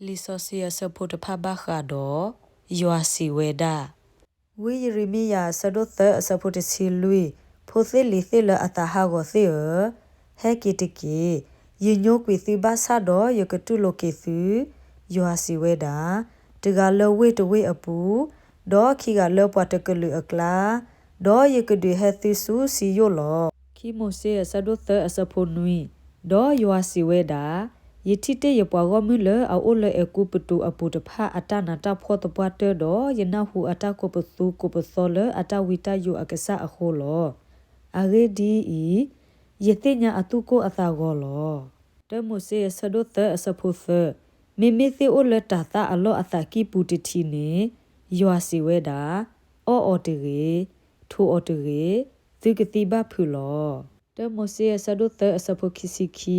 လံာ်စီဆှံအဆၢဖိတဖၣ်ဘၣ်ဃးဒီး ယွၤစံးဝဲဒၣ်, ဝံယရမံယၤအဆၢဒိၣ်သၢအဆၢဖိတဆံလွံၢ်, ဖိသ့ၣ်လံၤသ့ၣ်လၢအသးဟးဂီၤသ့ၣ်ဧၢ, ဟဲက့ၤတက့ၢ်. ယညိကွံာ်သုဘၣ်ဆၣ်ဒီးယကတူၢ်လိာ်က့ၤသု, ယွၤစံးဝဲဒၣ်, တဂၤလၢဝ့ၢ်တဝ့ၢ်အပူၤ, ဒီးခံဂၤလၢပှၤတကလုာ်အကျါ, ဒီးယကဒုးဟဲသုဆူစံယိၣ်လီၤ. ခံမိၤၡ့အဆၢဒိၣ်သၢအဆၢဖိနွံ, ဒီးယွၤစံးဝဲဒၣ်, ယထံၣ်တ့ၢ်ယပှၤဂီၢ်မုၢ်လၢအအိၣ်လၢအဲၤကူပတူးအပူၤတဖၣ်အတၢ်နးတၢ်ဖှီၣ်သပှၢ်တၢၢ်ဒီး ယနၢ်ဟူအတၢ်ကိးပသူကိးပသီလၢအတၢ်ဝံတၢ်ယိးအကစၢ်အဃိလီၤ. အဂ့ၢ်ဒ်အံၤ, ယသ့ၣ်ညါအသူၣ်ကိၢ်အသးဂီၤလီၤ. တၢမိၤၡ့အဆၢဒိၣ်သၢအဆၢဖိသၢ, မ့မ့ၢ်သ့ၣ်အိၣ်လၢတၤသၣ်အလီၢ်အသးကံၢ်ပူၤတထံးန့ၣ်, ယွၤစံးဝဲဒၣ်, အီၣ်အီၤတဂ့ၤ, ထိးအီၤတဂ့ၤ, သုကသံဘၣ်ဖုးလီၤ. တၢမိၤၡ့အဆၢဒိၣ်သၢအဆၢဖိခံဆံခံ,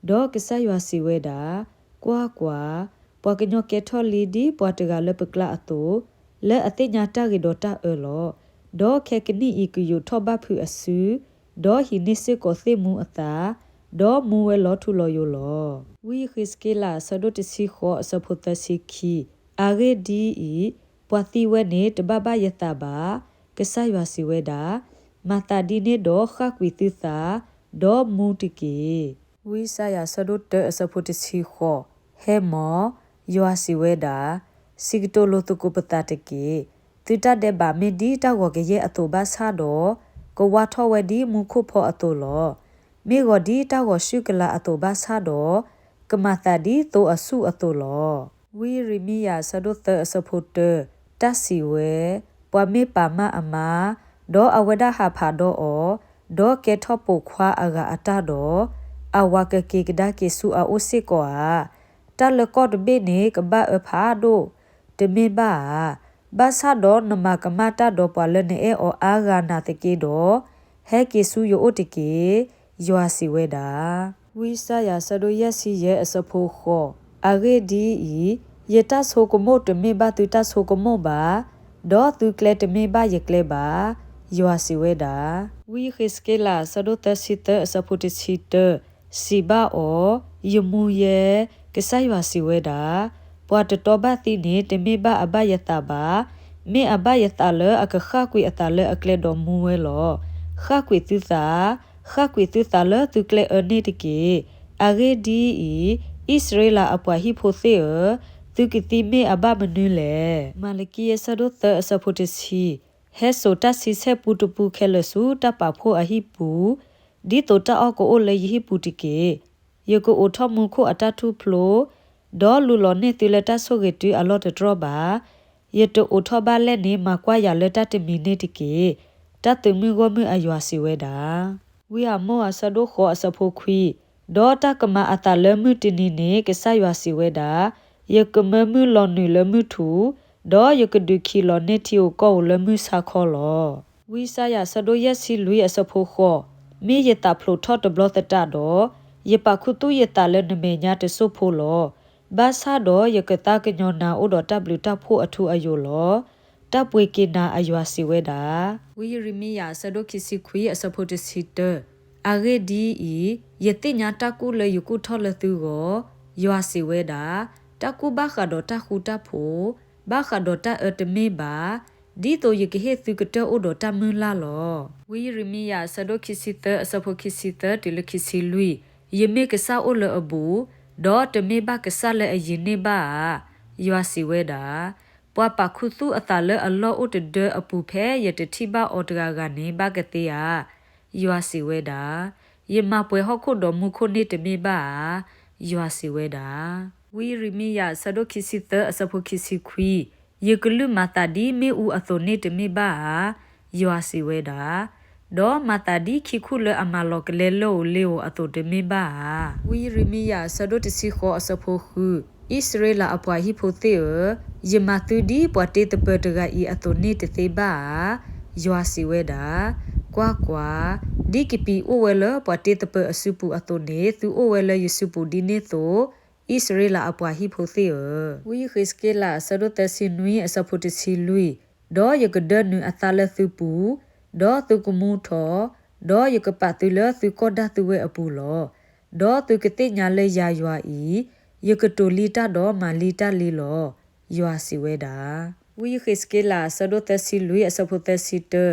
ဒီးကစၢ်ယွၤစံးဝဲဒၣ်, ကွၢ်ကွၢ်, ပှၤကညီကဲထီၣ်လံဒ်ပှၤတဂၤလၢပကျါအသိး, လၢအသ့ၣ်ညါတၢ်ဂ့ၤဒီးတၢ်အၢလီၤ. ဒီးခဲကနံၣ်အံၤကယိးထီၣ်ဘၣ်ဖုးအစု, ဒီးဟံးန့ၢ်စ့ၢ်ကီးသ့ၣ်မူအသး, ဒီးမူဝဲလီၤထူလီၤယိာ်လီၤ. ဝံယဃ့းစက့လးအဆၢဒိၣ်တဆံဃိးအဆၢဖိသၢဆံခံ, အဂ့ၢ်ဒ်အံၤ, ပှၤသံဝဲန့ၣ်တဘၣ်ဘၣ်ယသးဘၣ်. ကစၢ်ယွၤစံးဝဲဒၣ်, မၤသးဒ်န့ၣ်ဒီးဃၣ်ကွံာ်သုသး, ဒီးမူတက့ၢ်. ဝံယၡါယၤအဆၢဒိၣ်တၢအဆၢဖိတဆံဃိး, ဟဲမီၢ်, ယွၤစံးဝဲဒၣ်, စံးကတိၤလိာ်သကိးပသးတက့ၢ်. သုတၢ်ဒဲးဘးမ့ၢ်ဒ်တၢ်ဂီၤကယဲၢ်အသိးဘၣ်ဆၣ်ဒီး, ကဝါထီၣ်ဝဲဒ်မူခိၣ်ဖီအသိးလီၤ. မ့ၢ်ဂီၤဒ်တၢ်ဂီၤဆူၣ်ကလာ်အသိးဘၣ်ဆၣ်ဒီး, ကမၤသးဒ်သိအဆူၣ်အသိးလီၤ. ဝံယရမံယၤအဆၢဒိၣ်သၢအဆၢဖိတၢ, တၢ်စံးဝဲ, ပှၤမ့ၢ်ပာ်မၢ်အမါ, ဒီးအဝဲဒၣ်ဟးဖးဒီးအီၤ, ဒီးကဲထီၣ်ပိာ်ခွါအဂၤအတၢ်ဒီး, အဝၤကက့ၤကဒါက့ၤဆူအအိၣ်စ့ၢ်ကီးဧါ. တၢ်လၢကီၢ်တဘ့ၣ်န့ၣ်ကဘၣ်အၢဖးဒိၣ်, တမ့ၢ်ဘၣ်ဧါ. ဘၣ်ဆၣ်ဒီးနမၤကမၣ်တၢ်ဒီးပှၤလၢနအဲၣ်အီၤအါဂၤနာ်သက့ဒီး, ဟဲက့ၤဆူယအိၣ်တက့ၢ်, ယွၤစံးဝဲဒၣ်. ဝံယၡါယၤအဆၢဒိၣ်ယဲၢ်ဆံယဲၢ်အဆၢဖိဃိး, အဂ့ၢ်ဒ်အံၤ, ယတၢ်ဆိကမိၣ်တမ့ၢ်ဘၣ်သုတၢ်ဆိကမိၣ်ဘၣ်, ဒီးသုကျဲတမ့ၢ်ဘၣ်ယကျဲဘၣ်, ယွၤစံးဝဲဒၣ်. ဝံယဃ့းစက့လးအဆၢဒိၣ်သၢဆံသၢအဆၢဖိတဆံတၢ, စံးဘၣ်အီၤ, ယမူယဲ, ကစၢ်ယွၤစံးဝဲဒၣ်, ပှၤတတီဘၣ်သံန့ၣ် တမ့ၢ်ဘၣ်အဘၣ်ယသးဘၣ်, မ့ၢ်အဘၣ်ယသးလၢအကဃၣ်ကွံာ်အသးလၢအကျဲဒီးမူဝဲလီၤ. ဃၣ်ကွံာ်သုသး, ဃၣ်ကွံာ်သုသးလၢသုကျဲအၢန့ၣ်တက့ၢ်. အဂ့ၢ်ဒ်အံၤ, အံၣ်စရ့လးအပှၤဟံၣ်ဖိသ့ၣ်ဧၢ, သုကသံမ့ၢ်အဘၣ်မနုၤလဲၣ်. မၤလကံအဆၢဒိၣ်သၢအဆၢဖိတဆံ, ဟဲစိာ်တၢ်ဆံဆဲၣ်ပူတပူခဲလၢာ်ဆူတၢ်ပာ်ဖှိၣ်အဟံၣ်ပူၤ, ဒ်သိးတၢ်အီၣ်ကအိၣ်လၢယဟံၣ်ပူၤတက့ၢ်. ယကအိးထီၣ်မူခိၣ်အတၢ်ထူၣ်ဖျိ, ဒီးလူလီၤန့ၢ်သုလၢတၢ်ဆိၣ်ဂ့ၤတုၤအလီၢ်တတြီၢ်ဘၣ်. ယတအိးထီၣ်ဘၣ်လဲၣ်န့ၣ် မၤကွၢ်ယၤလၢတၢ်တမံၤန့ၣ်တက့ၢ်. တၢ်သုးမုၢ်ဂီၢ်မုၢ်အယွၤစံးဝဲဒၣ်. ဝံအမိၣ်အဆၢဒိၣ်ဃိးအဆၢဖိခွံ, ဒီးတၢ်ကမၤအသးလၢမုၢ်တနံၤန့ၣ် ကစၢ်ယွၤစံးဝဲဒၣ်, ယကမၢမုၢ်လီၤနုာ်လၢမုၢ်ထူၣ်, ဒီးယကဒုးခံးလီၤန့ၢ်ထံဧိၤကီၢ်ဧိၤလၢမုၢ်ဆါခီလီၤ. ဝံယၡါယၤအဆၢဒိၣ်ယဲၢ်ဆံလွံၢ်အဆၢဖိဃိး, မ့ၢ်ယသးဖျိးထီၣ်တဘျီသတးဒီး, ယပာ်ခူသူၣ်ယသးလၢနမဲာ်ညါတစိၢ်ဖိလီၤ. ဘၣ်ဆၣ်ဒီးယကသါကညီၤနၤအိၣ်ဒီးတၢ်ဘျုးတၢ်ဖှိၣ်အထူအယိာ်လီၤ. တၢ်ပှ့ၤက့ၤနၤအယွၤစံးဝဲဒၣ်. ဝံယရမံယၤအဆၢဒိၣ်ခံဆံခွံအဆၢဖိတဆံတၢ, အဂ့ၢ်ဒ်အံၤ, ယသ့ၣ်ညါတၢ်ကူၣ်လၢယကူၣ်ထီၣ်လၢသုဂီၢ်, ယွၤစံးဝဲဒၣ်, တၢ်ကူၣ်ဘၣ်ဃးဒီးတၢ်ဃူတၢ်ဖိး, ဘၣ်ဃးဒီးတၢ်အၢတမ့ၢ်ဘၣ်, ဒ်သိးယကဟ့ၣ်သုကတၢၢ်အိၣ်ဒီးတၢ်မုၢ်လၢ်လီၤ. ဝံယရမံယၤအဆၢဒိၣ်ခံဆံသၢအဆၢဖိခံဆံသၢတုၤလၢခံဆံလွံၢ်, ယမ့ၢ်ကစၢ်အိၣ်လၢအဘူး, ဒီးတမ့ၢ်ဘၣ်ကစၢ်လၢအယံၤန့ၢ်ဘၣ်ဧါ, ယွၤစံးဝဲဒၣ်. ပှၤပာ်ခူသူၣ်အသးလၢအလီၢ်အိၣ်တဒၢအပူၤဖဲယတထံၣ်ဘၣ်အီၤတဂၤဂၤန့ၣ် ဘၣ်ကသ့ဧါ, ယွၤစံးဝဲဒၣ်. ယမၤပှဲၤဟီၣ်ခိၣ်ဒီးမူခိၣ်န့ၣ်တမ့ၢ်ဘၣ်ဧါ, ယွၤစံးဝဲဒၣ်. ဝံယရမံယၤအဆၢဒိၣ်ခံဆံသၢအဆၢဖိခံဆံခွံ, ယကလုၢ်မၤသးဒ်မ့ၣ်အူအသိးန့ၣ်တမ့ၢ်ဘၣ်ဧါ, ယွၤစံးဝဲဒၣ်. ဒီးမၤသးဒ်ခံခူၣ်လၢအမၤလီၤကလဲလၢအိၣ်လ့အိၣ်အသိးတမ့ၢ်ဘၣ်ဧါ. ဝံယရမံယၤအဆၢဒိၣ်တဆံဃိးအဆၢဖိဃု, အံၣ်စရ့လးအပှၤဟံၣ်ဖိသ့ၣ်ဧၢ, ယမၤသုဒ်ပှၤတ့သပၢၤတဂၤအံၤအသိးန့ၣ်တသ့ဘၣ်ဧါ, ယွၤစံးဝဲဒၣ်. ကွၢ်ကွၢ်, ဒ်ကပံၤအိၣ်ဝဲလၢပှၤတ့သပၢၤအစုပူၤအသိးန့ၣ် သုအိၣ်ဝဲလၢယစုပူၤဒ်န့ၣ်အသိး, အံၣ်စရ့လးအပှၤဟံၣ်ဖိသ့ၣ်ဧၢ. ဝံယဃ့းစက့လးအဆၢဒိၣ်သၢဆံနွံအဆၢဖိတဆံလွံၢ်, ဒီးယကဒၢနုာ်အသးလၢသုပူၤ, ဒီးသုကမူထီၣ်, ဒီးယကပာ်သုလၢသုကီၢ်ဒၣ်သုဝဲၢ်အပူၤလီၤ. ဒီးသုကသ့ၣ်ညါလၢယၤယွၤအံၤ, ယကတိၤလံတၢ်ဒီးမၤလံတၢ်လံလီၤ, ယွၤစံးဝဲဒၣ်. ဝံယဃ့းစက့လး အဆၢဒိၣ်သၢဆံလွံၢ် အဆၢဖိသၢဆံတၢ,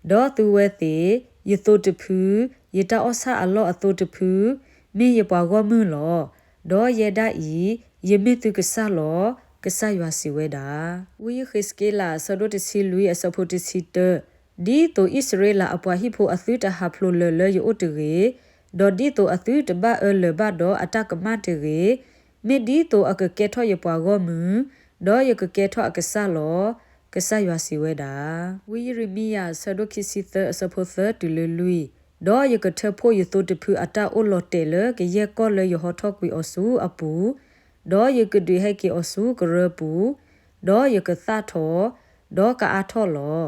ဒီးသုဝဲသ့ၣ်, ယသိတဖု, ယတၢ်အီၣ်ဆၣ်အလီၢ်အသိတဖု, မ့ၢ်ယပှၤဂီၢ်မုၢ်လီၤ. ဒီးယဲဒၣ်အံၤ, ယမ့ၢ်သုကစၢ်လီၤ, ကစၢ်ယွၤစံးဝဲဒၣ်. ဝံယဃ့းစက့လး အဆၢဒိၣ်တဆံလွံၢ် အဆၢဖိတဆံတၢ, ဒ်သိးအံၣ်စရ့လးအပှၤဟံၣ်ဖိအသုတဟးဖျိးလၢၤလၢယအိၣ်တဂ့ၤ, ဒီးဒ်သိးအသုတဘၣ်အၢလၢၤဘၣ်ဒီးအတၢ်ကမၣ်တဂ့ၤ, မ့ၢ်ဒ်သိးအကကဲထီၣ်ယပှၤဂီၢ်မုၢ်, ဒီးယကကဲထီၣ်အကစၢ်လီၤ, ကစၢ်ယွၤစံးဝဲဒၣ်. ဝံယရမံယၤ အဆၢဒိၣ်ခံဆံသၢ အဆၢဖိသၢတုၤလၢလွံၢ်, ဒီးယကထၢဖှိၣ်ယသိတဖုအတၢ်အိၣ်လီၤတဲာ်လၢကယဲၢ်ကီၢ်လၢယဟီထီၣ်ကွံာ်အီၤဆူအပူၤ, ဒီးယကဒုးဟဲက့ၤအီၤဆူကရၢပူၤ, ဒီးယကသၣ်ထီၣ်, ဒီးကအါထီၣ်လီၤ.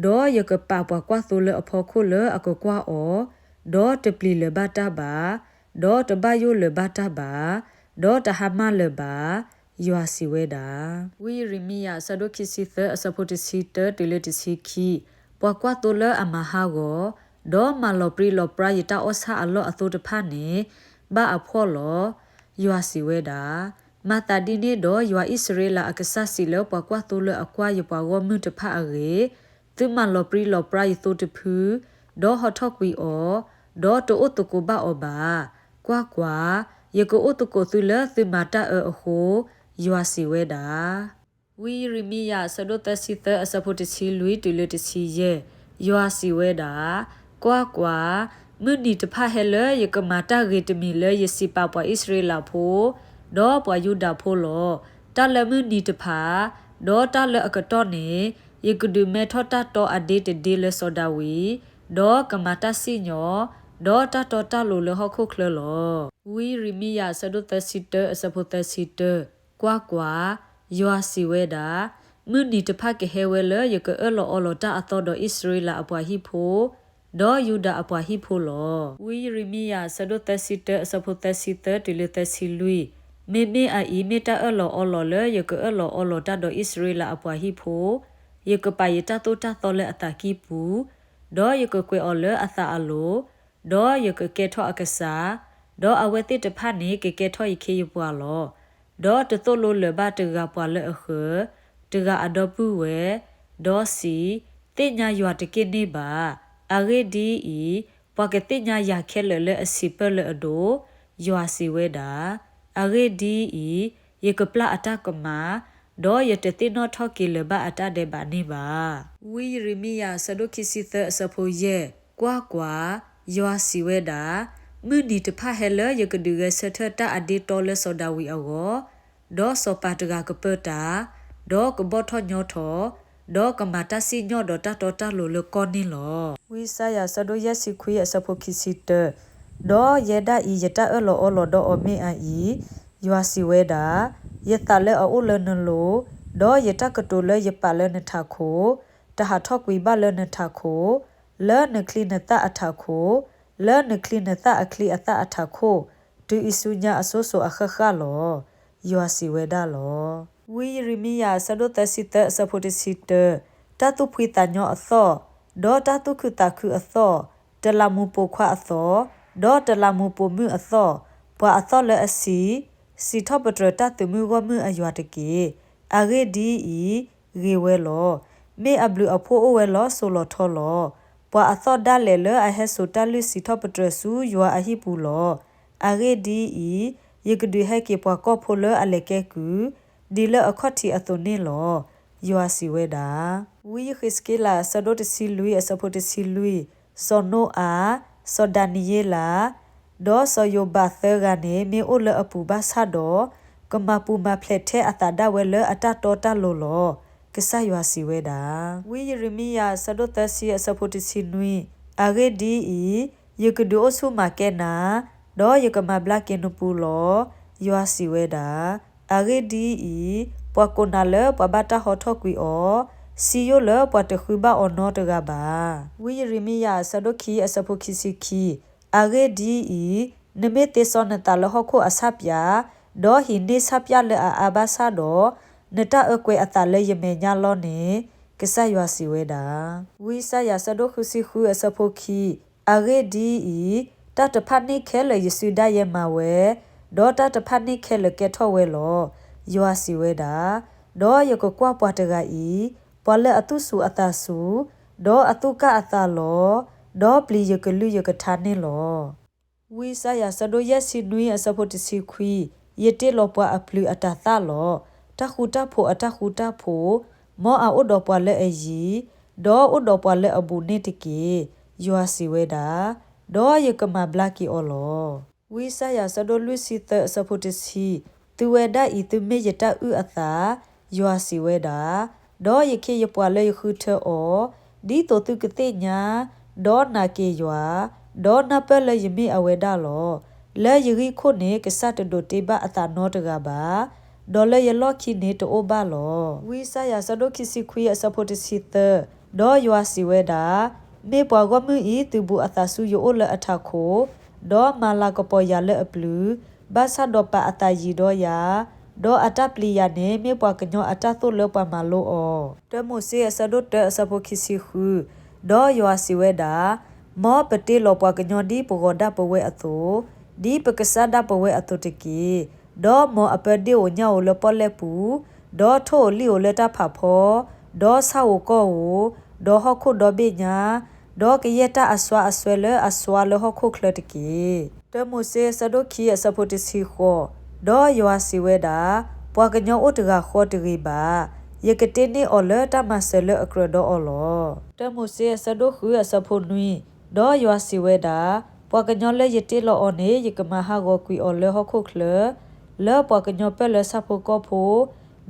ဒီးယကပာ်ပှၤကွၢ်သိလၢအဖီခိၣ်လၢအကကွၢ်အီၤ, ဒီးတပျံၤလၢၤဘၣ်တၢ်ဘၣ်, ဒီးတဘၣ်ယိၣ်လၢၤဘၣ်တၢ်ဘၣ်, ဒီးတဟါမၢ်လၢၤဘၣ်, ယွၤစံးဝဲဒၣ်. ဝံယရမံယၤ အဆၢဒိၣ်ခံဆံသၢ အဆၢဖိတဆံတၢတုၤလၢတဆံခံ, ပှၤကွၢ်သိလၢအမၤဟးဂီၤ, ဒီးမၤလီၤပြံလီၤပြါယတၢ်အီၣ်ဆၣ်အလီၢ်အသိတဖၣ်န့ၣ်, ဘၣ်အဖှီၣ်လီၤ, ယွၤစံးဝဲဒၣ်. မၤသးဒ်န့ၣ်ဒီး ယွၤအံၣ်စရ့လးအကစၢ်စံးလၢပှၤကွၢ်သိလၢအကွၢ်ယပှၤဂီၢ်မုၢ်တဖၣ်အဂ့ၢ်, သုမၤလီၤပြံလီၤပြါယသိတဖု, ဒီးဟီထီၣ်ကွံာ်အီၤ, ဒီးတအိၣ်သကိးဘၣ်အီၤဘၣ်. ကွၢ်ကွၢ်, ယကအိၣ်သကိးသုလၢသုမၤတၢ်အၢအဃိ, ယွၤစံးဝဲဒၣ်. ဝံယရမံယၤ အဆၢဒိၣ်သၢဆံသၢ အဆၢဖိတဆံလွံၢ်တုၤလၢတဆံယဲၢ်, ယွၤစံးဝဲဒၣ်. ကွၢ်ကွၢ်, မုၢ်နံၤတဖၣ်ဟဲလၢယကမၤတၢ်ဂ့ၤတမံၤလၢယစံးပာ်ပှၤအံၣ်စရ့လးဖိ, ဒီးပှၤယူဒၤဖိလီၤ. တၢ်လၢမုၢ်နံၤတဖၣ်, ဒီးတၢ်လၢအကတီၢ်န့ၣ်, ယကဒုးမဲထီၣ်တၢ်တီအဒ့တဒ့လၢစီၤဒၤဝံး, ဒီးကမၤတၢ်စံၣ်ညီၣ်, ဒီးတၢ်တီတၢ်လိၤလၢဟီၣ်ခိၣ်ချၢလီၤ. ဝံယရမံယၤ အဆၢဒိၣ်သၢဆံတၢ အဆၢဖိသၢဆံတၢ, ကွၢ်ကွၢ်, ယွၤစံးဝဲဒၣ်, မုၢ်နံၤတဖၣ်ကဟဲဝဲလၢယကအၢၣ်လီၤအီလီၤတၢ်အသီဒီးအံၣ်စရ့လးအပှၤဟံၣ်ဖိ, ဒီးယူဒၤအပှၤဟံၣ်ဖိလီၤ. ဝံယရမံယၤ အဆၢဒိၣ်သၢဆံတၢ အဆၢဖိသၢဆံသၢတုၤလၢသၢဆံလွံၢ်, မ့မ့ၢ်အအံၤမ့ၢ်တၢ်အၢၣ်လီၤအီလီၤလၢယကအၢၣ်လီၤအီလီၤတၢ်ဒီးအံၣ်စရ့လးအပှၤဟံၣ်ဖိ, ယကပာ်ယတၢ်သိၣ်တၢ်သီလၢအသးကံၢ်ပူၤ, ဒီးယကကွဲးအီၤလၢအသးအလိၤ, ဒီးယကကဲထီၣ်အကစၢ်, ဒီးအဝဲသ့ၣ်တဖၣ်န့ၣ်ကကဲထီၣ်ယခ့ယပှၤလီၤ. ဒီးတသိၣ်လိလၢၤဘၣ်တဂၤပှၤလၢအဃၢၤ, တဂၤအဒီပုၢ်ဝဲၢ်, ဒီးစံး, သ့ၣ်ညါယွၤတက့ၢ်န့ၣ်ဘၣ်. အဂ့ၢ်ဒ်အံၤ, ပှၤကသ့ၣ်ညါယၤခဲလၢာ်လၢအဆံးပၢၢ်လၢအဒိၣ်, ယွၤစံးဝဲဒၣ်. အဂ့ၢ်ဒ်အံၤ, ယကပျၢ်အတၢ်ကမၣ်, ဒီးယတသ့ၣ်နီၣ်ထီၣ်က့ၤလၢၤဘၣ်အတၢ်ဒဲးဘးန့ၣ်ဘၣ်. ဝံယရမံယၤ အဆၢဒိၣ်ခံဆံသၢ အဆၢဖိယဲၢ်, ကွၢ်ကွၢ်, ယွၤစံးဝဲဒၣ်, မုၢ်နံၤတဖၣ်ဟဲလၢယကဒုးဂဲၤဆၢထၢၣ်တၢ်အဒ့တီလၢစီၤဒၤဝံးအဂီၢ်, ဒီးစီၤပၤတဂၤကပၢတၢ်, ဒီးကဘီၣ်ထီၣ်ညီထီၣ်, ဒီးကမၤတၢ်စံၣ်ညီၣ်ဒီးတၢ်တီတၢ်လိၤလၢကီၢ်န့ၣ်လီၤ. ဝံယၡါယၤ အဆၢဒိၣ်ယဲၢ်ဆံခွံ အဆၢဖိခံဆံတၢ, ဒီးယဲဒၣ်အံၤ ယတၢ်အၢၣ်လီၤအီလီၤဒီးအီၤမ့ၢ်အအံၤ, ယွၤစံးဝဲဒၣ်, ယသးလၢအအိၣ်လၢနလိၤ, ဒီးယတၢ်ကတိၤလၢယပာ်လၢနထးခိၣ်, တဟးထီၣ်ကွံာ်ဘၣ်လၢနထးခိၣ်, လၢနချံနသၣ်အထးခိၣ်, လၢနချံနသၣ်အချံအသၣ်အထးခိၣ်, တုၤအံၤဆူညါအစိၤစိၤအဃၣ်ဃၣ်လီၤ. ယွၤစံးဝဲဒၣ်လီၤ. ဝံယံးရမံယၤ အဆၢဒိၣ်သၢဆံသၢ အဆၢဖိတဆံတၢ, တၢ်သူၣ်ဖှံသးညီအသီၣ်, ဒီးတၢ်သူၣ်ခုသးခုအသီၣ်, တလးမူပိာ်ခွါအသီၣ်, ဒီးတလးမူပိာ်မုၣ်အသီၣ်, ပှၤအသီၣ်လၢအဆံး, စံးထီၣ်ပတြၢၤတၢ်သုးမုၢ်ဂီၢ်မုၢ်အယွၤတက့ၢ်. အဂ့ၢ်ဒ်အံၤ, ဂ့ၤဝဲလီၤ. မ့ၢ်အဘျုးအဖှိၣ်အိၣ်ဝဲလီၤစိၤလီၤထီလီၤ. ပှၤအသီၣ်ဒၣ်လဲာ်လၢအဟဲစိာ်တၢ်လုၢ်စံးထီၣ်ပတြၢၤဆူယွၤအဟံၣ်ပူၤလီၤ. အဂ့ၢ်ဒ်အံၤ, ယကဒုးဟဲက့ၤပှၤကီၢ်ဖိလၢအလဲၤကဲကုၢ်, ဒ်လၢအခီၣ်ထံးအသိးန့ၣ်လီၤ. ယွၤစံးဝဲဒၣ်. ဝံယဃ့းစက့လး အဆၢဒိၣ်တဆံလွံၢ် အဆၢဖိတဆံလွံၢ်, စီၤနိအၤ, စီၤဒၤနံးယ့လး, ဒီးစီၤယိၤဘးသၢဂၤန့ၣ် မ့ၢ်အိၣ်လၢအပူၤဘၣ်ဆၣ်ဒီး, ကမၤပူၤမၤဖျဲးထဲအသးဒၣ်ဝဲလၢအတၢ်တီတၢ်လိၤလီၤ. ကစၢ်ယွၤစံးဝဲဒၣ်. ဝံယံးရမံယၤ အဆၢဒိၣ်သၢဆံ အဆၢဖိတဆံနွံ, အဂ့ၢ်ဒ်အံၤ, ယကဒုးအိၣ်ဆူၣ်မၤကဲနၤ, ဒီးယကမၤဘျါက့ၤနပူၤလီၤ. ယွၤစံးဝဲဒၣ်. အဂ့ၢ်ဒ်အံၤ, ပှၤကိးနၤလၢပှၤဘၣ်တၢ်ဟီထီၣ်ကွံာ်အီၤ, စံယိၣ်လၢပှၤတဃုဘၣ်အီၤနီတဂၤဘၣ်. ဝံယံးရမံယၤ အဆၢဒိၣ်ခံ အဆၢဖိခံဆံခံ, အဂ့ၢ်ဒ်အံၤ, နမ့ၢ်သ့စီနသးလၢဟီၣ်ခိၣ်အဆၣ်ပျး, ဒီးဟံးန့ၢ်ဆၣ်ပျၢ်လၢအအါဘၣ်ဆၣ်ဒီး, နတၢ်အၢကွဲးအသးလၢယမဲာ်ညါလီၤန့ၣ်, ကစၢ်ယွၤစံးဝဲဒၣ်. ဝံယၡါယၤ အဆၢဒိၣ်ဃုဆံဃု အဆၢဖိခံ, အဂ့ၢ်ဒ်အံၤ, တၢ်တဖၣ်န့ၣ်ခဲလၢာ်ယစုဒၣ်ယဲမၤဝဲ, ဒီးတၢ်တဖၣ်န့ၣ်ခဲလၢာ်ကဲထီၣ်ဝဲလီၤ. ယွၤစံးဝဲဒၣ်, ဒီးယကကွၢ်ပှၤတဂၤအံၤ, ပှၤလၢအသူၣ်စူၤအသးစူၤ, ဒီးအသူၣ်ကၢ်အသးလီၤ, ဒီးပျံၤယကလုၢ်ယကထါန့ၣ်လီၤ. ဝံယၡါယၤအဆၢဒိၣ်ယဲၢ်ဆံနွံအဆၢဖိတဆံခွံ, ယတ့လီၤပှၤအပျုၤအတၤသၣ်လီၤ. တၢ်ဃူတၢ်ဖိးအတၢ်ဃူတၢ်ဖိး, မ်အအိၣ်ဒီးပှၤလၢအယံၤ, ဒီးအိၣ်ဒီးပှၤလၢအဘူးန့ၣ်တက့ၢ်, ယွၤစံးဝဲဒၣ်, ဒီးယကမၤဘျါက့ၤအီၤလီၤ. ဝံယၡါယၤအဆၢဒိၣ်လွံၢ်ဆံသၢအဆၢဖိတဆံ, သုဝဲဒၣ်အံၤသုမ့ၢ်ယတၢ်အုၣ်အသး, ယွၤစံးဝဲဒၣ်, ဒီးယခ့ယပှၤလၢယဃုထၢအီၤ, ဒ်သိးသုကသ့ၣ်ညါ, ဒီးနာ်က့ၤယွၤ, ဒီးနၢ်ပၢၢ်လၢယမ့ၢ်အဝဲဒၣ်လီၤ. လၢယဂံၢ်ခိၣ်န့ၣ် ကစၢ်တဒိးတ့ဘၣ်အသးနီတဂၤဘၣ်, ဒီးလၢယလီၢ်ခံန့ၣ်တအိၣ်ဘၣ်လီၤ. ဝံယၡါယၤအဆၢဒိၣ်ခံဆံခွံအဆၢဖိတဆံသၢ, ဒီးယွၤစံးဝဲဒၣ်, မ့ၢ်ပှၤဂီၢ်မုၢ်အံၤ သုးဘူးအသးဆူယအိၣ်လၢအထးခိၣ်, ဒီးမၤလၤကပီၤယၤလၢအပျုၤ, ဘၣ်ဆၣ်ဒီးပာ်အသးယံၤဒီးယၤ, ဒီးအတၢ်ပျံၤယၤန့ၣ် မ့ၢ်ပှၤကညီအတၢ်သိၣ်လၢပှၤမၤလိအီၤ. တၢမိၤၡ့အဆၢဒိၣ်တၢအဆၢဖိခံဆံဃု, ဒီးယွၤစံးဝဲဒၣ်, မ်ပတ့လီၤပှၤကညီဒ်ပဂီၤဒၣ်ပဝဲအသိး, ဒ်ပကစၢ်ဒၣ်ပဝဲအသိးတက့ၢ်. ဒီးမ်အပၢဒ့ၣ်ဧိၤညၣ်ဧိၤလၢပီၣ်လဲၣ်ပူၤ, ဒီးထိၣ်ဧိၤလံၣ်ဧိၤလၢတၢ်ဖးဖီ, ဒီးဆၣ်ဧိၤကီၢ်ဧိၤ, ဒီးဟီၣ်ခိၣ်ဒီဘ့ၣ်ညါ, ဒီးကယဲၢ်တၢ်အစွါအစွဲလၢအစွါလၢဟီၣ်ခိၣ်ချၢတက့ၢ်. တၢမိၤၡ့အဆၢဒိၣ်ခံအဆၢဖိတဆံဃိး, ဒီးယွၤစံးဝဲဒၣ်, ပှၤကညီအိၣ်တဂၤဃီတဂ့ၤဘၣ်, ယကတ့န့ၢ်အီၤလၢတၢ်မၤစၢၤလၢအကြၢးဒီးအီၤလီၤ. တၢမိၤၡ့အဆၢဒိၣ်ဃုအဆၢဖိနွံ, ဒီးယွၤစံးဝဲဒၣ်, ပှၤကညီလၢယတ့လီၤအီၤန့ၣ် ယကမၤဟးဂီၤကွံာ်အီၤလၢဟီၣ်ခိၣ်ချၢ, လၢပှၤကညီပၢၢ်လၢဆၣ်ဖိကီၢ်ဖိ,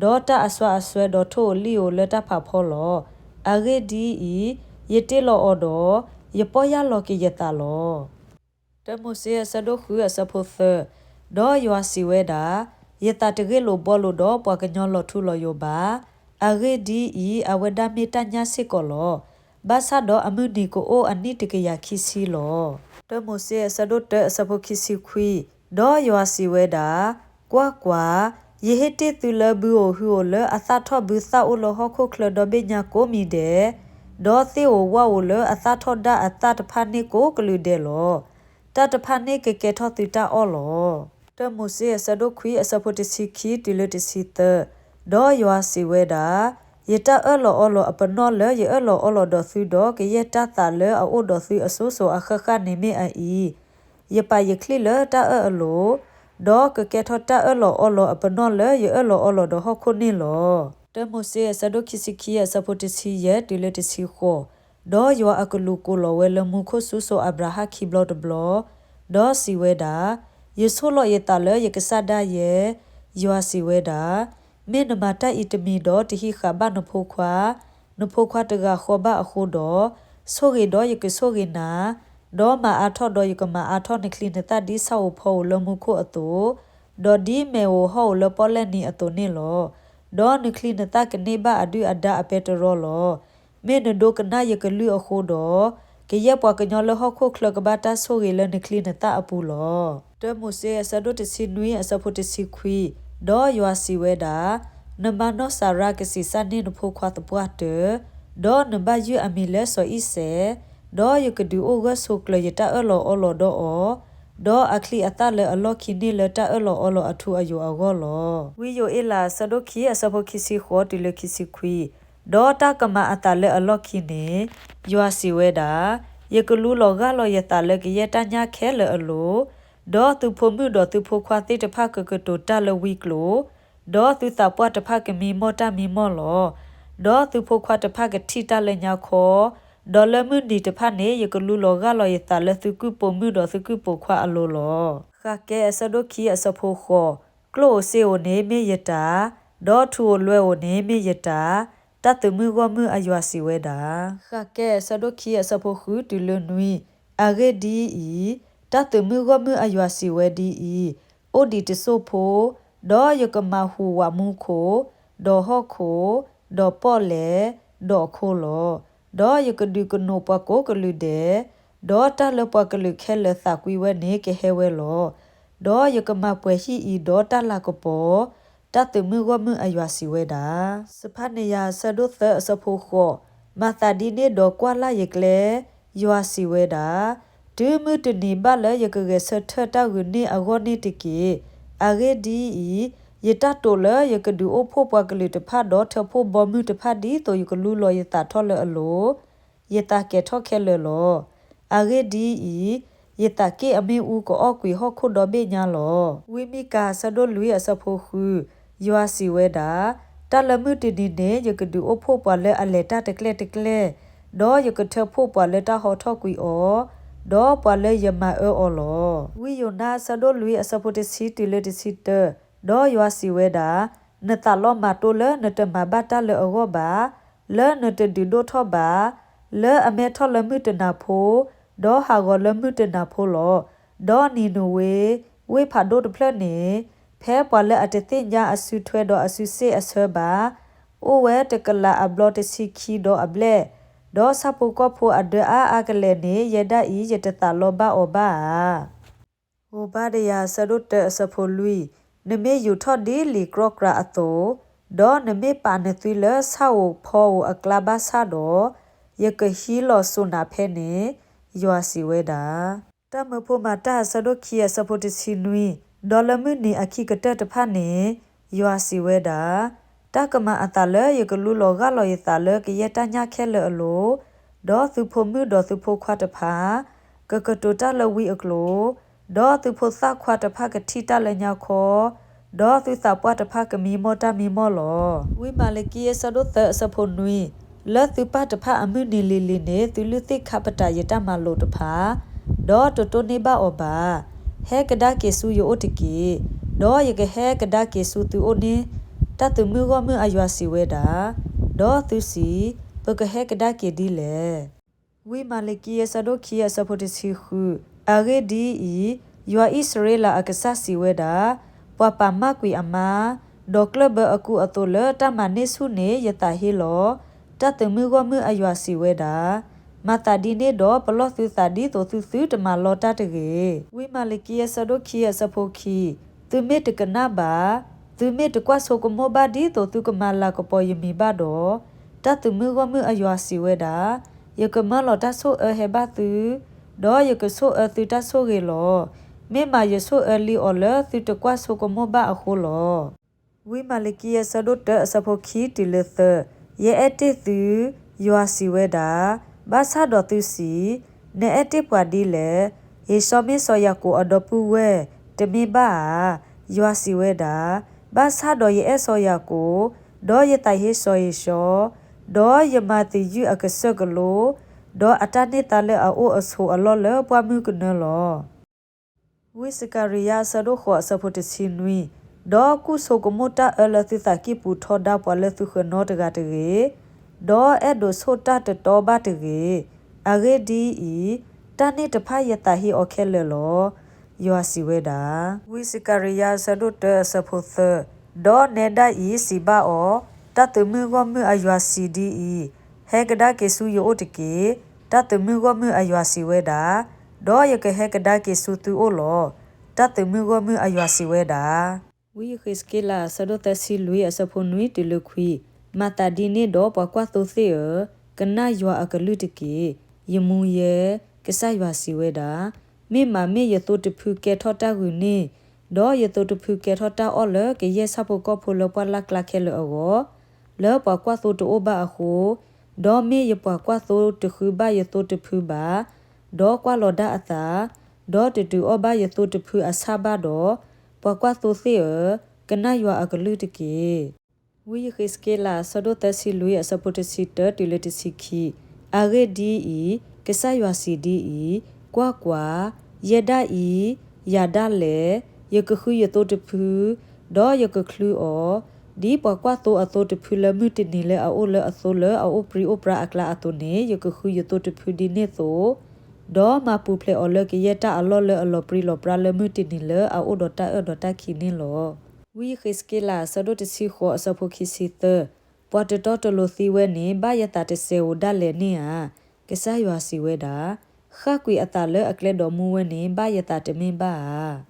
ဒီးတၢ်အစွါအစွဲဒီးထိၣ်ဧိၤလံၣ်ဧိၤလၢတၢ်ဖးဖီလီၤ. အဂ့ၢ်ဒ်အံၤ, ယတ့လီၤအီၤဒီး, ယပီၢ်ယၢ်လီၤက့ၤယသးလီၤ. တၢမိၤၡ့အဆၢဒိၣ်ဃုအဆၢဖိသၢ, ဒီးယွၤစံးဝဲဒၣ်, ယသးတဂ့ၢ်လိာ်ဘှီလိာ်ဒီးပှၤကညီလီၤထူလီၤယိာ်ဘၣ်. အဂ့ၢ်ဒ်အံၤ, အဝဲဒၣ်မ့ၢ်တၢ်ညၣ်စ့ၢ်ကီးလီၤ. ဘၣ်ဆၣ်ဒီးအမုၢ်နံၤကအိၣ်အနံၣ်တကယၤခံဆံလီၤ. တၢမိၤၡ့အဆၢဒိၣ်တၢအဆၢဖိခံဆံခွံ, ဒီးယွၤစံးဝဲဒၣ်, ကွၢ်ကွၢ်, ယဟ့ၣ်တ့ၢ်သုလၢဘုဧိၤဟုဧိၤလၢအသၣ်ထီၣ်ဘုသၣ်အိၣ်လၢဟီၣ်ခိၣ်ချၢဒီဘ့ၣ်ညါကိးမံၤဒဲး, ဒီးသ့ၣ်ဧိၤဝၣ်ဧိၤလၢအသၣ်ထီၣ်ဒၣ်အသၣ်တဖၣ်န့ၣ်ကိးကလုာ်ဒဲးလီၤ. တၢ်တဖၣ်န့ၣ်ကကဲထီၣ်သုတၢ်အီၣ်လီၤ. တၢမိၤၡ့အဆၢဒိၣ်ခွံအဆၢဖိတဆံခံတုၤလၢတဆံသၢ, ဒီးယွၤစံးဝဲဒၣ်, ယတၢ်အၢၣ်လီၤအီလီၤအပနီၣ်လၢယအၢၣ်လီၤအီလီၤဒီးသုဒီး ကယဲၢ်တၢ်သးလၢအအိၣ်ဒီးသုအစိၤစိၤအဃၣ်ဃၣ်န့ၣ်မ့ၢ်အအံၤ, ယပာ်ယချံၣ်လၢတၢ်အၢၣ်အလိၤ, ဒီးကကဲထီၣ်တၢ်အၢၣ်လီၤအီလီၤအပနီၣ်လၢယအၢၣ်လီၤအီလီၤဒီးဟီၣ်ခိၣ်န့ၣ်လီၤ. တၢမိၤၡ့အဆၢဒိၣ်ခံဆံခံအဆၢဖိတဆံယဲၢ်တုၤလၢတဆံဃိး, ဒီးယွၤအကလူးကိးလီၤဝဲလၢမူခိၣ်ဆူစိၤအၤဘြၤဟၣ်ခံဘျီတဘျီ, ဒီးစံးဝဲဒၣ်, ယဆိၣ်လီၤယသးလၢယကစၢ်ဒၣ်ယဲ, ယွၤစံးဝဲဒၣ်, မ့ၢ်နမၤတၢ်အံၤတမံၤဒီးတဟံးဃာ်ဘၣ်နဖိခွါ, နဖိခွါတဂၤဃီဘၣ်အဃိဒီး, ဆိၣ်ဂ့ၤဒီးယကဆိၣ်ဂ့ၤနၤ, ဒီးမၤအါထီၣ်ဒီးယကမၤအါထီၣ်နချံနသၣ်ဒ်ဆၣ်ဧိၤဖီဧိၤလၢမူခိၣ်အသိး, ဒီးဒ်မဲာ်ဧိၤဟီၣ်ဧိၤလၢပီၣ်လဲၣ်နံၤအသိးန့ၣ်လီၤ. ဒီးနချံနသၣ်ကန့ၢ်ဘၣ်အဒုၣ်အဒါအပဲတြီလီၤ. မ့ၢ်နဒိကနၣ်ယကလုၢ်အဃိဒီး, ကယဲၢ်ပှၤကညီလၢဟီၣ်ခိၣ်ချၢကဘၣ်တၢ်ဆိၣ်ဂ့ၤလၢနချံနသၣ်အပူၤလီၤ. တၢမိၤၡ့အဆၢဒိၣ်တဆံနွံအဆၢဖိတဆံခွံ, ဒီးယွၤစံးဝဲဒၣ်, နမါနီၢ်စၤရါကဆံးစၢ်န့ၢ်နဖိခွါသပှၢ်တၢၢ်, ဒီးနဘၣ်ယုၢ်အမံၤလၢစီၤအံၤစဲး, ဒီးယကဒုးအိၣ်ဂၢၢ်ဆိးကျၢၤယတၢ်အၢၣ်လီၤအီလီၤဒီးအီၤ, ဒီးအချံအသၣ်လၢအလီၢ်ခံန့ၣ်လၢတၢ်အၢၣ်လီၤအီလီၤအထူအယိာ်အဂီၢ်လီၤ. ဝံယိၤအ့လးအဆၢဒိၣ်ခံအဆၢဖိခံဆံဃိးတုၤလၢခံဆံခွံ, ဒီးတၢ်ကမၤအသးလၢအလီၢ်ခံန့ၣ်, ယွၤစံးဝဲဒၣ်, ယကလူလီၤဂၢ်လီၤယသးလၢကယဲၢ်တၢ်ညၣ်ခဲလၢာ်အလိၤ, ဒီးသုဖိမုၣ်ဒီးသုဖိခွါသ့ၣ်တဖၣ်ကကတိၤတၢ်လၢဝံကျိၤ, ဒီးသုသးပှၢ်တဖၣ်ကမံမီၢ်တၢ်မံမီၢ်လီၤ. ဒီးသုဖိခွါတဖၣ်ကထံၣ်တၢ်လၢညါခီ, ဒီးလၢမုၢ်နံၤတဖၣ်န့ၣ် ယကလူလီၤဂၢ်လီၤယသးလၢသုကုၢ်ပိာ်မုၣ်ဒီးသုကုၢ်ပိာ်ခွါအလိၤလီၤ. ဃးကဲအဆၢဒိၣ်ခံအဆၢဖိဃိး, ကျိၣ်ဧိၤစ့ဧိၤန့ၣ်မ့ၢ်ယတၢ်, ဒီးထူဧိၤလွဲဧိၤန့ၣ်မ့ၢ်ယတၢ်, တၢ်သုးမုၢ်ဂီၢ်မုၢ်အယွၤစံးဝဲဒၣ်. ဃးကဲအဆၢဒိၣ်ခံအဆၢဖိဃုတုၤလၢနွံ, အဂ့ၢ်ဒ်အံၤ, တၢ်သုးမုၢ်ဂီၢ်မုၢ်အယွၤစံးဝဲဒ်အံၤ, အိၣ်ဒံးတစိၢ်ဖိ, ဒီးယကမၤဟူးဝးမူခိၣ်, ဒီးဟီၣ်ခိၣ်, ဒီးပီၣ်လဲၣ်, ဒီးအခိၣ်လီၤ. ဒီးယကဒုးကနိးပှၤကိးကလုာ်ဒဲး, ဒီးတၢ်လၢပှၤကလုာ်ခဲလၢာ်သးကွံဝဲန့ၣ်ကဟဲဝဲလီၤ. ဒီးယကမၤပှဲၤဟံၣ်အံၤဒီးတၢ်လၤကပီၤ, တၢ်သုးမုၢ်ဂီၢ်မုၢ်အယွၤစံးဝဲဒၣ်. စဖါနယၤအဆၢဒိၣ်သၢအဆၢဖိဃိး, မၤသးဒ်န့ၣ်ဒီးကွၢ်လၢ်ယကျဲ, ယွၤစံးဝဲဒၣ်, တုၤမုၢ်တနံၤဘၣ်လၢယကဂဲၤဆၢထၢၣ်တၢ်ဂုာ်န့ၢ်အဂီၢ်န့ၣ်တက့ၢ်. အဂ့ၢ်ဒ်အံၤ, ယတၢ်တိာ်လၢယကဒုးအိၣ်ဖှိၣ်ပှၤကလုာ်တဖၣ်ဒီးထၢဖှိၣ်ဘီမုၢ်တဖၣ်ဒ်သိးယကလူလီၤယသးထီၣ်လၢအလိၤ, ယသးကဲၤထီၣ်ခဲလၢာ်လီၤ. အဂ့ၢ်ဒ်အံၤ, ယသးက့ၣ်အမ့ၣ်အူကအီၣ်ကွံာ်ဟီၣ်ခိၣ်ဒီဘ့ၣ်ညါလီၤ. ဝံမံကၤအဆၢဒိၣ်လွံၢ်အဆၢဖိဃု, ယွၤစံးဝဲဒၣ်, တၢ်လၢမုၢ်တနံၤန့ၣ် ယကဒုးအိၣ်ဖှိၣ်ပှၤလၢအလဲၤတၢ်တကျဲၣ်တကျဲၣ်, ဒီးယကထၢဖှိၣ်ပှၤလၢတၢ်ဟီထီၣ်ကွံာ်အီၤ, ဒီးပှၤလၢယမၤအၢအီၤလီၤ. ဝံယိၤနါအဆၢဒိၣ်လွံၢ်အဆၢဖိတဆံတုၤလၢတဆံတၢ, ဒီးယွၤစံးဝဲဒၣ်, နသးလီၤမၤတိၢ်လၢနတမၤဘၣ်တၢ်လၢအဂီၢ်ဘၣ်, လၢနတဒုးဒိၣ်ထီၣ်ဘၣ်, လၢအမဲထီၣ်လၢမုၢ်တနၤဖိ, ဒီးဟးဂီၤလၢမုၢ်တနၤဖိလီၤ. ဒီးနံၤနဝ့, ဝ့ၢ်ဖးဒိၣ်တဖျၢၣ်န့ၣ်, ဖဲပှၤလၢအတသ့ၣ်ညါအစုထွဲဒီးအစုစ့ၣ်အဆၢဘၣ်, အိၣ်ဝဲတကလးအဘျီတဆံခံဒီးအဘျဲၣ်, ဒီးဆၣ်ဖိကီၢ်ဖိအဒၢအါအါကလဲာ်န့ၣ် ယဲဒၣ်အံၤ ယတသးလီဘၣ်အီၤဘၣ်ဧါ. ဧိၤဘါဒယၤအဆၢဒိၣ်တၢအဆၢဖိလွံၢ်, နမ့ၢ်ယူာ်ထီၣ်ဒ်လံာ်ကြီကြးအသိး, ဒီးနမ့ၢ်ပာ်နသွံလၢဆၣ်ဧိၤဖီဧိၤအကျါဘၣ်ဆၣ်ဒီး, ယကဟံးလီၤစိာ်နၤဖဲန့ၣ်, ယွၤစံးဝဲဒၣ်. တၢ်မၢဖိမၤတၢ်အဆၢဒိၣ်ခံအဆၢဖိတဆံနွံ, ဒီးလၢမုၢ်နံၤအခံကတၢၢ်တဖၣ်န့ၣ်, ယွၤစံးဝဲဒၣ်, တၢ်ကမၤအသးလၢယကလူလီၤဂၢ်လီၤယသးလၢကယဲၢ်တၢ်ညၣ်ခဲလၢာ်အလိၤ, ဒီးသုဖိမုၣ်ဒီးသုဖိခွါတဖၣ် ကကတိၤတၢ်လၢဝံအကျိၤ, ဒီးသုဖိသၣ်ခွါတဖၣ်ကထံၣ်တၢ်လၢညါခီ, ဒီးသုသးပှၢ်တဖၣ်ကမံမီၢ်တၢ်မံမီၢ်လီၤ. ဝံမၤလကံအဆၢဒိၣ်သၢအဆၢဖိနွံ, လၢသုပၢ်တဖၣ်အမုၢ်နံၤလံၤလံၤန့ၣ် သုလုၢ်သ့ၣ်ခါပတာ်ယတၢ်မၤလိာ်တဖၣ်, ဒီးတတိၢ်န့ၢ်ဘၣ်အီၤဘၣ်. ဟဲကဒါက့ၤဆူယအိၣ်တက့ၢ်, ဒီးယကဟဲကဒါက့ၤဆူသုအိၣ်န့ၣ်, တၢ်သုးမုၢ်ဂီၢ်မုၢ်အယွၤစံးဝဲဒၣ်. ဒီးသုစံး, ပကဟဲကဒါက့ၤဒ်လဲၣ်. ဝံမၤလကံအဆၢဒိၣ်ခံအဆၢဖိတဆံဃု, အဂ့ၢ်ဒ်အံၤ, ယွၤအံၣ်စရ့လးအကစၢ်စံးဝဲဒၣ်, ပှၤပာ်မၢ်ကွံာ်အမါ, ဒီးကျၢၢ်ဘၢအကူအသိးလၢတၢ်မၤန့ၢ်ဆူၣ်န့ၣ် ယသးဟ့လီၤ, တၢ်သုးမုၢ်ဂီၢ်မုၢ်အယွၤစံးဝဲဒၣ်. မၤသးဒ်န့ၣ်ဒီး ပလီၢ်သုသးဒ်သိးသုသုတမၤလီတၢ်တဂ့ၤ. ဝံမၤလကံအဆၢဒိၣ်ခံအဆၢဖိခံ, သုမ့ၢ်တကနၣ်ဘၣ်, သုမ့ၢ်တကွၢ်ဆိကမိၣ်ဘၣ်ဒ်သိးသုကမၤလၤကပီၤယမံၤဘၣ်ဒီး, တၢ်သုးမုၢ်ဂီၢ်မုၢ်အယွၤစံးဝဲဒၣ်, ယကမၢလီၤတၢ်ဆိၣ်အၢဟဲဘၣ်သု, ဒီးယကဆိၣ်အၢသုတၢ်ဆိၣ်ဂ့ၤလီၤ. မ့ၢ်မးယဆိၣ်အၢလံအီၤလၢသုတကွၢ်ဆိကမိၣ်ဘၣ်အဃိလီၤ. ဝံမၤလကံအဆၢဒိၣ်တၢအဆၢဖိခံတုၤလၢသၢ, ယအဲၣ်တ့ၢ်သု, ယွၤစံးဝဲဒၣ်, ဘၣ်ဆၣ်ဒီးသုစံး, နအဲၣ်တ့ၢ်ပှၤဒ်လဲၣ်. ယ့ၡီမ့ၢ်စီၤယၤကိာ်အဒီပုၢ်ဝဲၢ်, တမ့ၢ်ဘၣ်ဧါ. ယွၤစံးဝဲဒၣ်, ဘၣ်ဆၣ်ဒီးယအဲၣ်စီၤယၤကိာ်, ဒီးယသးဟ့စီၤယ့ၡီ, ဒီးယမၤသယုၢ်အကစၢၢ်ကလိ, ဒီးအတၢ်န့ၢ်သါလၢအအိၣ်အဆိးအလီၢ်လၢပှၢ်မုၢ်ကနၢလီၤ. ဝံစကၤရံယၤအဆၢဒိၣ်ဃိးအဆၢဖိတဆံနွံ, ဒီးကူၣ်ဆိကမိၣ်တၢ်အၢလၢသုသးကံၢ်ပူၤထီဒါပှၤလၢသုဃၢၤနီတဂၤတဂ့ၤ, ဒီးအဲၣ်ဒိးဆိၣ်တၢ်တတီဘၣ်တဂ့ၤ. အဂ့ၢ်ဒ်အံၤ, တၢ်န့ၣ်တဖၣ်ယသးဟ့အီၤခဲလၢာ်လီၤ. ယွၤစံးဝဲဒၣ်. ဝံစကၤရံယၤအဆၢဒိၣ်တၢအဆၢဖိသၢ, ဒီးနဲဒၣ်အံၤစံးဘၣ်အီၤ, တၢ်သုးမုၢ်ဂီၢ်မုၢ်အယွၤစံးဒ်အံၤ, ဟဲကဒါက့ၤဆူယအိၣ်တက့ၢ်. တၢ်သုးမုၢ်ဂီၢ်မုၢ်အယွၤစံးဝဲဒၣ်, ဒီးယကဟဲကဒါက့ၤဆူသုအိၣ်လီၤ. တၢ်သုးမုၢ်ဂီၢ်မုၢ်အယွၤစံးဝဲဒၣ်. ဝံယဃ့းစက့လးအဆၢဒိၣ်သၢဆံလွံၢ်အဆၢဖိနွံတုၤလၢခွံ, မၤသးဒ်န့ၣ်ဒီးပှၤကွၢ်သိသ့ၣ်ဧၢ, ကနၣ်ယွၤအကလုၢ်တက့ၢ်. ယမူယဲ, ကစၢ်ယွၤစံးဝဲဒၣ်, မ့ၢ်မးမ့ၢ်ယသိတဖုကဲထီၣ်တၢ်ဂုာ်န့ၢ်, ဒီးယသိတဖုကဲထီၣ်တၢ်အီၣ်လၢကယဲၢ်ဆၣ်ဖိကီၢ်ဖိလၢပှၢ်လၢ်ကျါခဲလၢာ်အဂီၢ်, လၢပှၤကွၢ်သိတအိၣ်ဘၣ်အဃိ, ဒီးမ့ၢ်ယပှၤကွၢ်သိတဃုဘၣ်ယသိတဖုဘၣ်, ဒီးကွၢ်လီၤဒၣ်အသး, ဒီးတတုၤအီၣ်ဘၣ်ယသိတဖုအဆၣ်ဘၣ်ဒီး, ပှၤကွၢ်သိသ့ၣ်ဧၢ, ကနၣ်ယွၤအကလုၢ်တက့ၢ်. ဝံယဃ့းစက့လးအဆၢဒိၣ်သၢဆံလွံၢ်အဆၢဖိတဆံတၢတုၤလၢတဆံခံ, အဂ့ၢ်ဒ်အံၤ, ကစၢ်ယွၤစံးဒ်အံၤ, ကွၢ်ကွၢ်, ယဲဒၣ်အံၤ, ယၤဒၣ်လဲာ်, ယကဃုယသိတဖု, ဒီးယကချုအီၤ, ဒ်ပှၤကွၢ်သိအသိတဖုလၢမုၢ်တနံၤလၢအအိၣ်လၢအသိလၢအအိၣ်ပြံအိၣ်ပြါအကျါအသိးန့ၣ် ယကဃုယသိတဖုဒ်န့ၣ်အသိး, ဒီးမၤပူၤဖျဲးအီၤလၢကယဲၢ်တၢ်အလီၢ်လၢအလီၤပြံလီၤပြါလၢမုၢ်တနံၤလၢအအိၣ်ဒီးတၢ်အၢၣ်ဒီးတၢ်ခံးန့ၣ်လီၤ. ဝံယဃ့းစက့လးအဆၢဒိၣ်တဆံဃိးအဆၢဖိခံဆံသၢ, ပှၤတတီတလိၤသံဝဲန့ၣ် ဘၣ်ယသးတစဲးဧိၤဒၣ်လဲာ်န့ၣ်ဧါ. ကစၢ်ယွၤစံးဝဲဒၣ်, ဃၣ်ကွံာ်အသးလၢအကျဲဒီးမူဝဲန့ၣ် ဘၣ်ယသးတမ့ၢ်ဘၣ်ဧါ.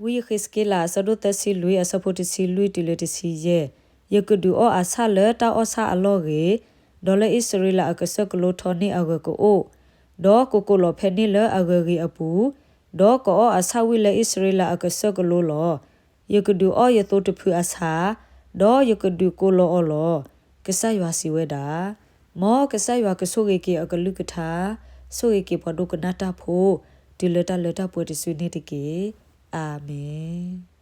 ဝံယဃ့းစက့လးအဆၢဒိၣ်သၢဆံလွံၢ်အဆၢဖိတဆံလွံၢ်တုၤလၢတဆံယဲၢ်, ယကဒုးအီၣ်အဆၣ်လၢတၢ်အီၣ်ဆၣ်အလီၢ်ဂ့ၤ, ဒီးလၢအံၣ်စရ့လးအကစၢၢ်ကလိထီန့ၢ်အဂၢၢ်ကအိၣ်, ဒီးကကိးလီၤဖဲန့ၣ်လၢအဂၢၤဂ့ၤအပူၤ, ဒီးကအီၣ်အဆၣ်ဝံၣ်လၢအံၣ်စရ့လးအကစၢၢ်ကလိလီၤ. ယကဒုးအီၣ်ယသိတဖုအဆၣ်, ဒီးယကဒုးကိးလီၤအီၤလီၤ. ကစၢ်ယွၤစံးဝဲဒၣ်. မ်ကစၢ်ယွၤကဆိၣ်ဂ့ၤက့ၤအကလုၢ်ကထါ, ဆိၣ်ဂ့ၤက့ၤပှၤဒိကနၣ်တၢ်ဖိ, တုၤလၢတၢ်လၢတၢ်ပှဲၤတစုန့ၣ်တက့ၢ်. အၤမ့ၣ်.